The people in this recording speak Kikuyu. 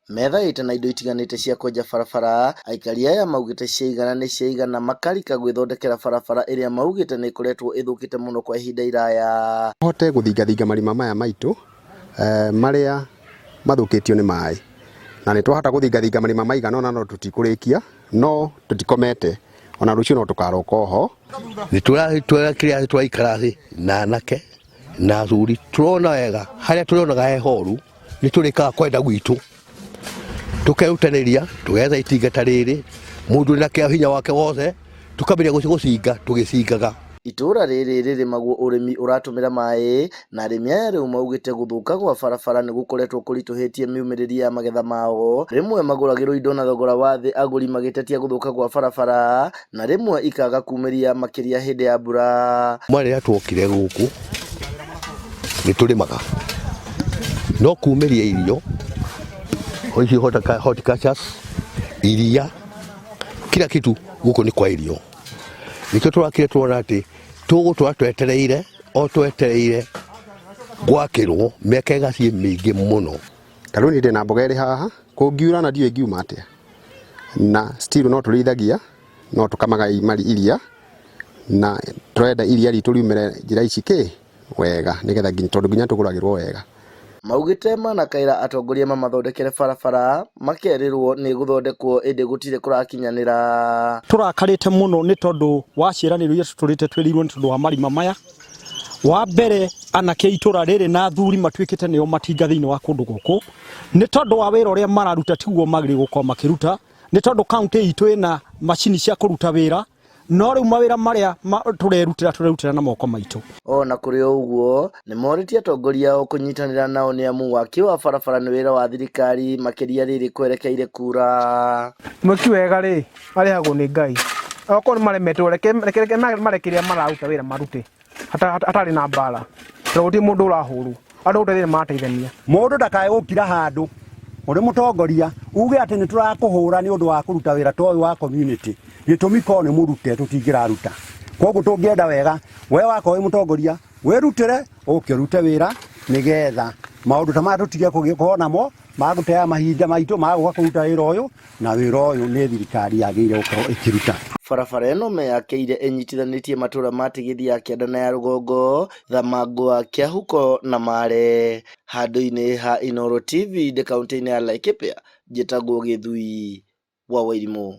Methaĩte na indo itiganĩte cia kwenja barabara, aikari aya maugĩte ciaigana nĩ ciaigana makarika gwĩthondekera barabara ĩrĩa maugĩte nĩ ĩkoretwo ĩthũkĩte mũno kwa ihinda iraya. Hote gũthingathinga marima maya maitũ marĩa mathũkĩtio nĩ maĩ, na nĩ twahota gũthingathinga marima maigana ũna no tũtikũrĩkia, no tũtikomete, ona rũciũ no tũkaroka oho. Nĩ tũrakĩrĩa twaikara thĩ na anake na athuri, tũrona wega harĩa tũrĩonaga he horu, nĩ tũrĩkaga kwenda gwitũ, tũkerutanĩria tũgetha itinga ta rĩrĩ, mũndũ na kĩa hinya wake wothe, tũkambĩrĩria gũcinga tũgĩcingaga. Itũra rĩrĩ rĩrĩmagwo ũrĩmi ũratũmĩra maĩ, na arĩmi aya rĩu maugĩte gũthũka gwa barabara nĩ gũkoretwo kũritũhĩtie mĩumĩrĩrie ya magetha mao. Rĩmwe magũragĩrwo indo na thogora wa thĩ agũri magĩtetia gũthũka gwa barabara, na rĩmwe ikaga kumĩria makĩria hĩndĩ ya mbura. Kuma rĩrĩa tuokire gũkũ nĩ tũrĩmaga, no kumĩria irio ici horticultures, iria, kila kitu gũkũ nĩ kwa irio. Nĩkĩo tũrakire tuona atĩ tũgũtũra twetereire o twetereire gwakĩrwo mĩaka ĩgathiĩ mĩingĩ mũno. Ta rĩu niĩ ndĩna mboga ĩrĩ haha, kũngiura na ndiũĩ ngiuma atĩa, na still no tũrĩithagia, no tũkamaga iria, na tũrenda iria ritũ riumĩre njĩra ici kĩ wega, nĩgetha nginya, tondũ nginya tũgũragĩrwo wega. Maugĩte manakaĩra atongoria mamathondekere barabara, makerĩrwo nĩ gũthondekwo ĩndĩ gũtirĩ kũrakinyanĩra. Tũrakarĩte mũno nĩ tondũ wa ciĩranĩro iria tũtũrĩte twĩrĩirwo nĩ tondũ wa marima maya. Wa mbere, anake a itũra rĩrĩ na athuri matuĩkĩte nĩo matinga thĩinĩ wa kũndũ gũkũ, nĩ tondũ wa wĩra ũrĩa mararuta tiguo magĩrĩirwo gũkorwo makĩruta, nĩ tondũ kaũntĩ itũ ĩna macini cia kũruta wĩra, no rĩu mawĩra marĩa tũrerutĩra tũrerutĩra na moko maitũ. Ona kũrĩ o ũguo, nĩ morĩtie atongoria ao kũnyitanĩra nao nĩ amu waki wa barabara nĩ wĩra wa thirikari makĩria rĩrĩ kwerekeire kura. Mwĩki wega rĩ, arĩhagwo nĩ Ngai. Okorwo nĩ maremetwo, reke reke reke mareke kĩrĩa mararuta wĩra marute hatarĩ na mbara, tondũ gũtirĩ mũndũ ũrahũrwo, andũ gũteithania marateithania. Mũndũ ndakae gũkira handũ ũrĩ mũtongoria uge atĩ nĩ tũrakũhũra nĩ ũndũ wa kũruta wĩra ta ũyũ wa community, gĩtũmi korwo nĩ mũrute tũtingĩraruta. Koguo tũngĩenda wega we wakorwo wĩ mũtongoria wĩrutĩre ũke ũrute wĩra nĩgetha maũndũ ta maya tũtige gũkorwo namo ma gũteaga mahinda maitũ ma gũka kũruta wĩra ũyũ, na wĩra ũyũ nĩ thirikari yagĩrĩire gũkorwo ĩkĩruta. Barabara ĩno meyakĩire ĩnyitithanĩtie matũra ma Tigĩthi ya kĩanda na ya rũgongo, Thamangwa, Kĩahuko na Mare. Handũ-inĩ ha Inooro TV ndĩ kaũntĩ-inĩ ya Laikipia, njĩtagwo Gĩthui wa Wairimũ.